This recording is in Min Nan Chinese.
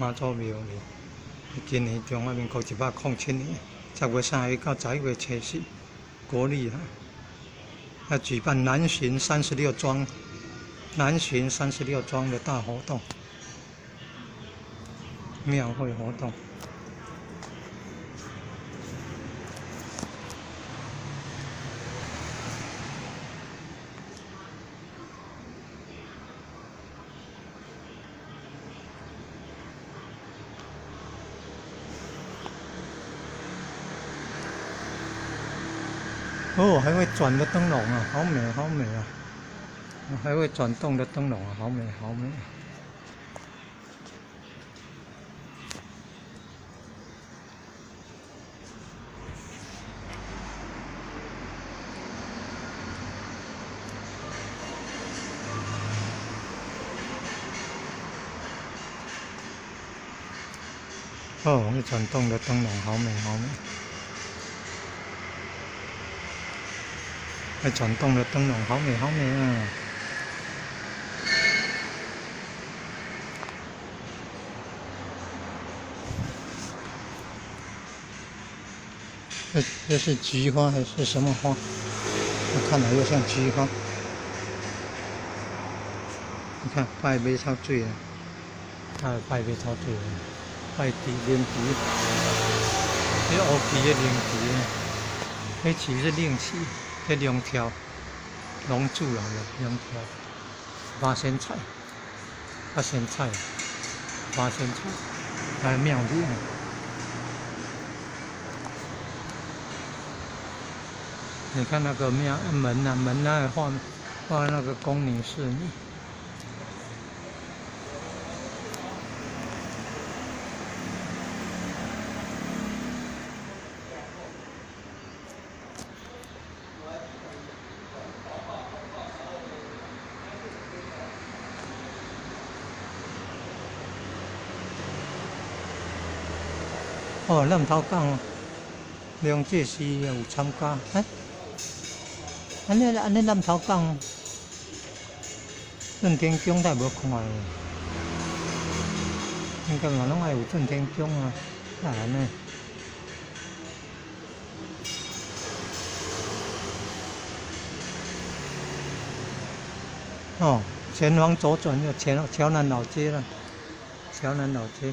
媽祖廟咧，今年中華民國107年10月30日到11月24，國曆啊，要舉辦南巡三十六莊，南巡三十六莊的大活動，廟會活動。哦，還會轉的燈籠啊，好美，好美啊！還會轉動的燈籠啊，好美，好美。哦，會轉動的燈籠，好美，好美。會轉動的燈籠，好美，好美啊！這是菊花還是什麼花？我看來又像菊花。你看拜馬草水啊，啊拜馬草水，拜地靈旗，這烏旗的靈旗，彼旗是令旗。這龍跳，龍柱啊，龍跳，八仙菜，八仙菜，八仙菜，來廟裡。你看那個廟門啊，門那畫畫那個宮女侍女。哦，咱毋頭講，梁這是有參加，欸？按呢按呢，咱毋頭講，順天宮倒無看？應該嘛攏愛有順天宮啊，哪會按呢？哦，前往左轉就前橋南老街了，橋南老街。